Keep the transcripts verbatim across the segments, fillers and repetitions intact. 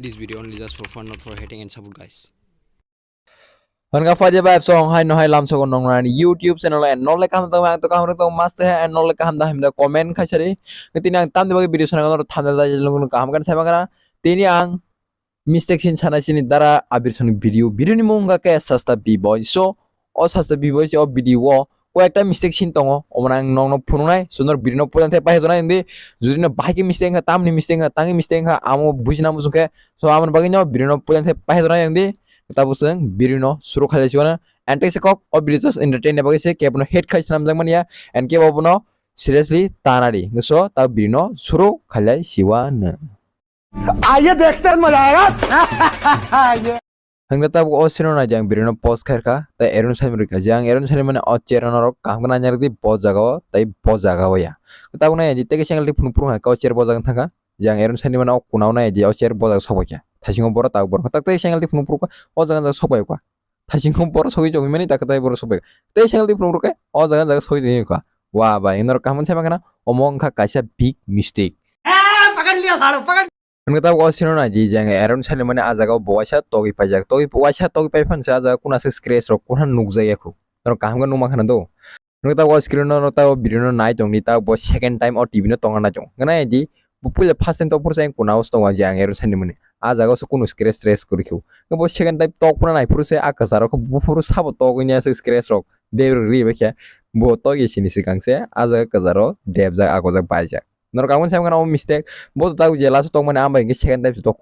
This video only just for fun, not for hating and support, guys. Hwnka phaidi bai song hai no hai lam sogo nong nani YouTube channel and nole kaham tong ang to kaham tong mas te and nole kaham da hamda comment khai sari. Tini ang tamni bagwi video sana kono thumbnail da lung kaham kan sai bagana. Tini ang mistake sin sana sini dara abir soni video, video ni mung ke sasta B boy. So o sasta B boy si o video o ko ekta mistake sin tongo, omana ang nong no phununai sunor video no pujan the pai jona indi. Judi no bahai ke mistake ha, tamni mistake ha, tangi mistake ha, amo bujina musung ke. So amon bagwi no video no pujan the pai jona indi. Tabuk chwng video no suru khailai siwana. And teisa kok o video just entertain ni bagwi se, kebono hate khai swnamjak manya and kebo bono seriously tanari. So ta video no suru khailai siwana. आइए देखते हैं, मजा आएगा। Hwnkhe tabuk o sino nai jang birino post khairkha, tei Aaron Saimon rwkha. Jang Aaron Saimon mani o chair norok kaham khe nanya rwdi bo jaga o tei bo jaga o ya. Tabuk nai di tei khe single di phunuk phunuk hai ka o chair bo jaga thangkha. Jang Aaron Saimon mani o kuna o nai di o chair bo jaga sok bai kha. Thaisingo borok tabuk borok tak tei single di phunuk phunuk o jaga jaga sok bai kha. Thaisingo borok sogwi chongwi mani tak tei borok sok bai kha. Tei single di phunuk phunuk khe o jaga jaga sogwi tongwi kha. Wa bai norok kaham sai mankha na omo wngkha kaisa big mistake. पकड़ लिया साले, पकड़। Hwnwi tabuk o sino nai di jang Aaron Saimon mani ah jaga o bo waisa togwi paijak. Togwi waisa togwi pai phan se ah jaga kuna se scratch rok kuna nukjak ya khu. Norok kaham khe nukma khana do. Hwnwi tabuk o screen no tabuk video no nai tong di tabuk bo second time o T V no tongna nai tong. Hwnwi nai di bo puila first time tok phuru se ang kuna o tong jang Aaron Saimon mani. Ah jaga o se kunu scratch trace kwrwi khu. Bo second time tok phuru nai phuru se ah kwcharo khe bo phuru sabo togwi ya se scratch rok. Debri ri bai khe bo togwi sini swkang se ah jaga kwcharo debjak ah gojak baijak. Norok ang sai mano mistake. Bo ta je last tong mani ambai ke second time tok.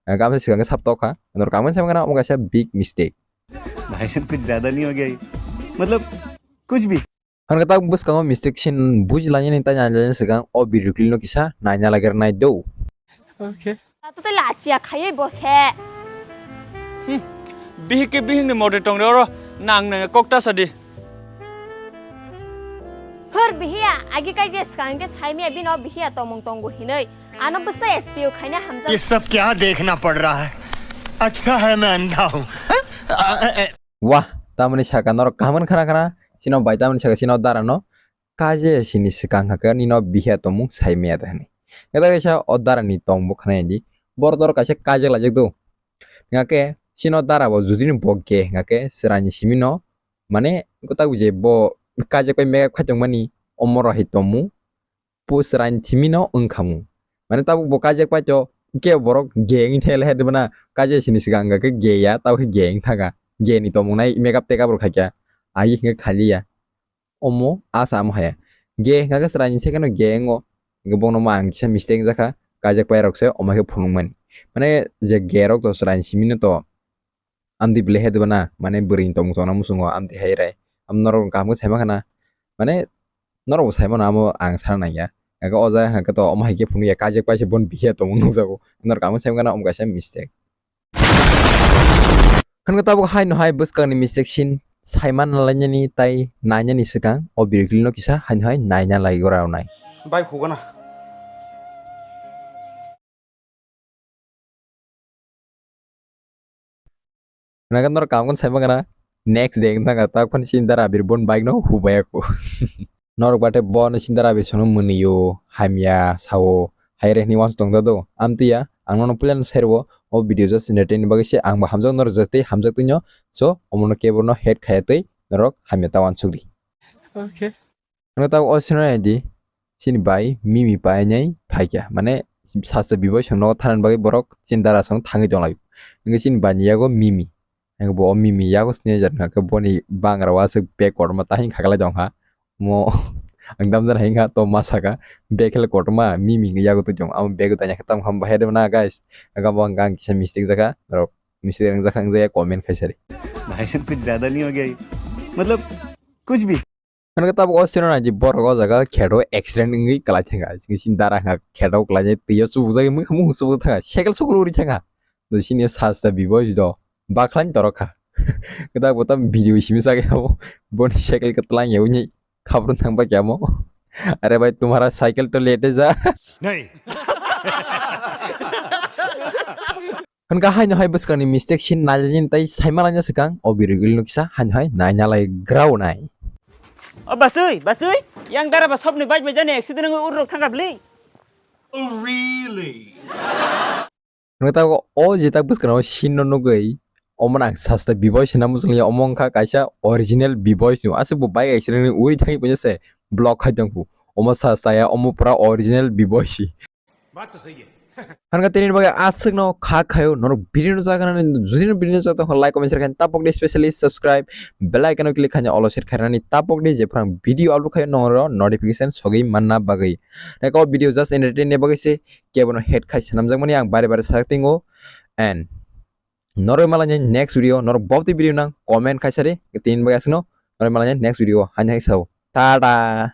Ang sai sikang sap tok ha. Norok ang sai mano omo kaisa big mistake. भाई साहब कुछ ज्यादा नहीं हो गया ये? मतलब कुछ भी। Hwnka tak bwskango mistake sin buji lanya ni tanya lanya sikang o video clip no kisa naina lagar nai do. Okay. Tato tei lachia khaiwi bo se. Hmm. Bihik ke bihik ni mote tong oro nang nang kok ta sadi. Hor bihiya, agi kai je swkang ke saimia bino bihiya tomung tongo hinoi. Ano bwsa S P O khaina hamjak. ये सब क्या देखना पड़ रहा है? अच्छा है मैं अंधा हूँ। Wah, tamani saka norok kaham khana khana, sino bai tamani saka sino dara no. Kaje sini swkang hakhe nino bihiya tomung saimaya de hwnwi. Kata kaisa o dara ni tong bo khna di. Borok doro kaisa kajak lajak do. Hingkhe sino dara bo judi ni bo ge hingkhe chwraini simi no mane kota je bo kajak pai mega khaitong mani omoro hai tomung. Po chwraini simi no wngkhamu. Mane tabuk bo kajak pai to ke borok ge wngwi thele he de bana kaje sini swkang hingkhe ge ya tabuk ge wng thaka. Ge ni tomung nai makeup tekap rok khaikya. Ai hingkhe khaliya. Omo asa amo haya. Ge hingkha khe chwraini second o ge wngo. Hingkhe bono ma ang kisa mistake wngjakha. Kajak pairok se omo khe phunukmani. Mane je ge rok to chwraini simi no to amtwi belai he dwbana. Mane bwrwini tongmung tongna muchungo amtwi hai rai. Am norok kaham khe saima khana. Mane norok bo saimano amo ang sana nangya. Hingkhe o jaga hingkhe to omo hai khe phunukya kajak paisa bon bihiya tongmung nukjago. Norok kaham khe saima khana omo kaisa mistake. Hwnwi tabuk haino hai bwskangni mistake sin saimana lainani tei nainani swkang o video clip no kisa haino hai naina lai gra rwnai. Bai hugana. Hwnwi norok kaham khe saima gana next day wngkha tak phano chini dara abir bon bike no hubai ako. Norok bate bo no chini dara abir sono mwnwi o, hamya sao, hai rehni wansuk tong do. Amtwi ya, ang nono puila no sai rwo, o video just entertain ni bagwi se ang bo hamjak norok jak tei hamjak twi no, so omo no kebo no hate khaya twi norok hamya ta wansuk di. Okay. Hwnwi tabuk o sino nai di, chini bai mimi painai phaikya, mane sasta biboi song nogo thanani bagwi borok chini dara song thangwi tonglaio. Hwnkhe chini bai ni yago mimi. Ang bo o mimi yago sini jar hwnkhe boni bangra o aswk bag kotorma ta hini khaklai tongkha. Mo ang damjani hai wngkha to ma saka bag khe kotorma mimi yago twi tongo. Amo bag o tanya khe tamo kha bahai rwna guys. Aga bo ang kisa mistake jakha. Norok mistake wngjakha wngjakya comment khai sari. भाई साहब कुछ ज्यादा नहीं हो गया ये? मतलब कुछ भी। Hwnwi tabuk o sino nai di borok o jaga kheto accident wngwi kwlai thangkha. Chini dara wngkha kheto kwlai twi o chubukjagwi mui mung chubuk thangkha. Cycle sukul uri thangkha. Twi sini sasta biboi do bakhlani torok kha. Kwtak bo tam video simi sagwi abo boni cycle kwtlang ya uni khabru thang ba kyamo. अरे भाई तुम्हारा साइकिल तो लेटे जा। नहीं। Hwnka haino hai bwskangni mistake sin nailani tei saimalaina swkang o video clip no kisa haino hai naina lai grao nai. O basui, basui, yang dara ba sobni bike bai jani accident wngwi urok thangkha bli. Oh, really? Nwng tago o jeta bwskango scene no nugwi omo ang sasta B-boy sina muchungya, omo wngkha kaisa original B-boy sino. Aswk bo bike accident wi thangwi paisa se block khai tongphu. Omo sasta ya, omo pura original B-boy si. Baat to sahi hai. Hanka tini bagwi aswk no kha khayo norok video no jaga nani, jodi no video no jaga tongkha like comment share khaina tapok di, specially subscribe bell icon o click khaina all o share khainani tapok di, jephru ang video upload khayo norok notification sogwi manna bagwi. Nai ko video just entertain ni bagwi se kebono hate khai swnamjakmani ang bare bare sak tingo. And norok malanya next video, norok bobti video nang comment khaisari, tini bagwi aswk no norok malanya next video haino hai sao. Tata.